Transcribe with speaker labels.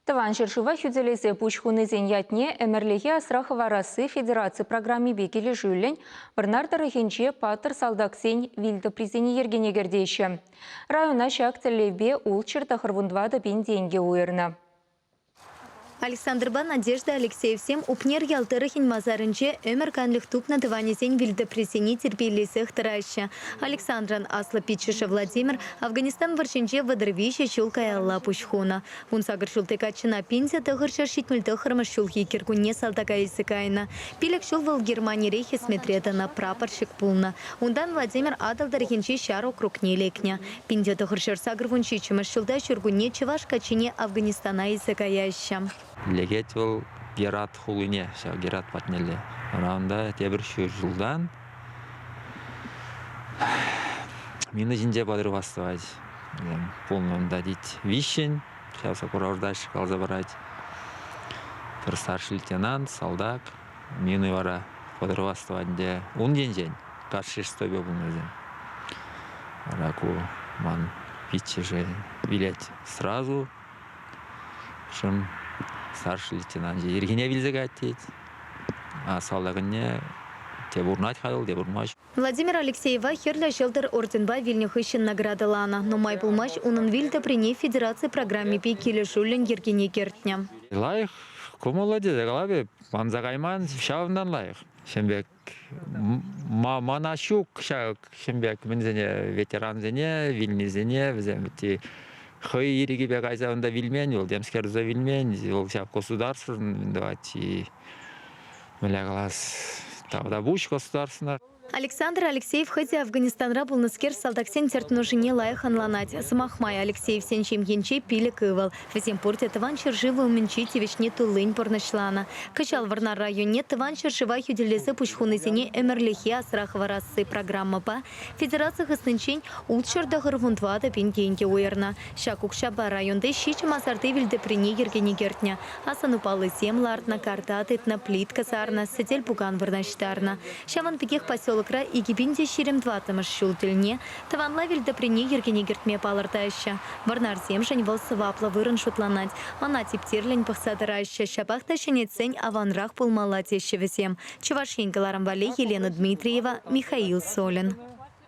Speaker 1: Тӑван ҫӗршыва хӳтӗлесе пуҫ хунисен ятне ӗмӗрлӗхе асра хӑварасси федераци программипе килӗшӳллӗн Вӑрнар тӑрӑхӗнче паттӑр салтаксен вил тӑприсене йӗркене кӗртеҫҫӗ. Района ҫак тӗллевпе ултҫӗр тӑхӑрвун тӑватӑ пин тенкӗ уйӑрнӑ.
Speaker 2: Александрпа Надежда Алексеевсем Упнер ял тӑрӑхӗн масарӗнче ӗмӗр канлӗх тупнӑ тӑванӗсен вилтӑприсене тирпейлесех тӑраҫҫӗ. Александрӑн аслӑ пиччӗшӗ Владимир Афганистан вӑрҫинче 33 ҫул каялла пуҫ хунӑ. 18 ҫулти каччӑна 1979 ҫулхи кӗркунне салтака илсе кайнӑ. Пилӗк ҫул вӑл Германире хӗсметре тӑнӑ, прапорщик пулнӑ. Унтан Владимир Атӑл тӑрӑхӗнчи ҫар округне лекнӗ. 1987 ҫулта ҫуркунне чӑваш каччине Афганистана илсе каяҫҫӗ.
Speaker 3: Лекет вӑл Герат хулине, ҫав Герат патнелле. Вара унта тепӗр ҫур ҫултан мина ҫинче подрывас тӑвать. Пулнӑ унта тет виҫҫӗн, ҫав сопровождающий каласа парать. Пӗр старший лейтенант, салтак, мины вара подрывас тӑвать ӗнтӗ ун енчен кашни стойпе пулнӑ вӗсем. Вара ку ман пиччӗшӗ вилет сразу. Шӑм старший лейтенант ирхине вилсе каять тет. А салтакӑнне те пурӑнать-ха вӑл, те пурӑнмасть.
Speaker 2: Владимир Алексеева Хӗрлӗ Ҫӑлтӑр орденпа вилнӗ хыҫҫӑн наградӑланӑ. Нумай пулмасть унӑн вил тӑприне федераци программипе килӗшӳллӗн йӗркене кӗртнӗ.
Speaker 3: Лайӑх, кӑмӑллӑ тесе калап эп. Манса кайман, ҫавӑнтан лайӑх. Ҫын пек мана ҫук ҫак ҫын пек мӗнсене, ветерансене, вилнисене, вӗсем хӑй ирӗкӗпе кайса унта вилмен вӑл, темскер туса вилмен, вӑл ҫав государствӑшӑн тӑвать и мӗнле калас, тавтапуҫ государствӑна.
Speaker 2: Александр Алексеев хӑй те Афганистанра пулнӑскер салтаксен терт-нушине лайӑх ӑнланать. Сӑмах май, Алексеевсен ҫемйинче пилӗк ывӑл. Вӗсем пурте Тӑван ҫӗршыв умӗнчи тивӗҫне туллин пурнӑҫланӑ. Кӑҫал Вӑрнар районне Тӑван ҫӗршыва хӳтӗлесе пуҫ хунисене ӗмӗрлӗхе асра хӑварасси программӑпа федераци хыснинчен ултҫӗр тӑхӑр вун тӑватӑ пин тенкӗ уйӑрнӑ. Ҫак укҫапа районти ҫичӗ масарти вилтӑприне йӗркене кӗртнӗ. Асӑну паллисем лартнӑ, карта тытнӑ, плитка сарнӑ, сӗтел-пукан вырнаҫтарнӑ. Ҫавӑн пекех поселокра 2024 ҫул тӗлне тӑванла вилтӑприне йӗркене кӗртме палӑртаҫҫӗ. Вӑрнарсемшӗн вӑл сӑваплӑ вырӑн шутланать. Ӑна типтерлӗн пӑхса тӑраҫҫӗ, ҫапах та ҫӗнетсен аванрах пулмалла теҫҫӗ вӗсем. Чӑваш Ен кӑларӑм валли Елена Дмитриева, Михаил Солин.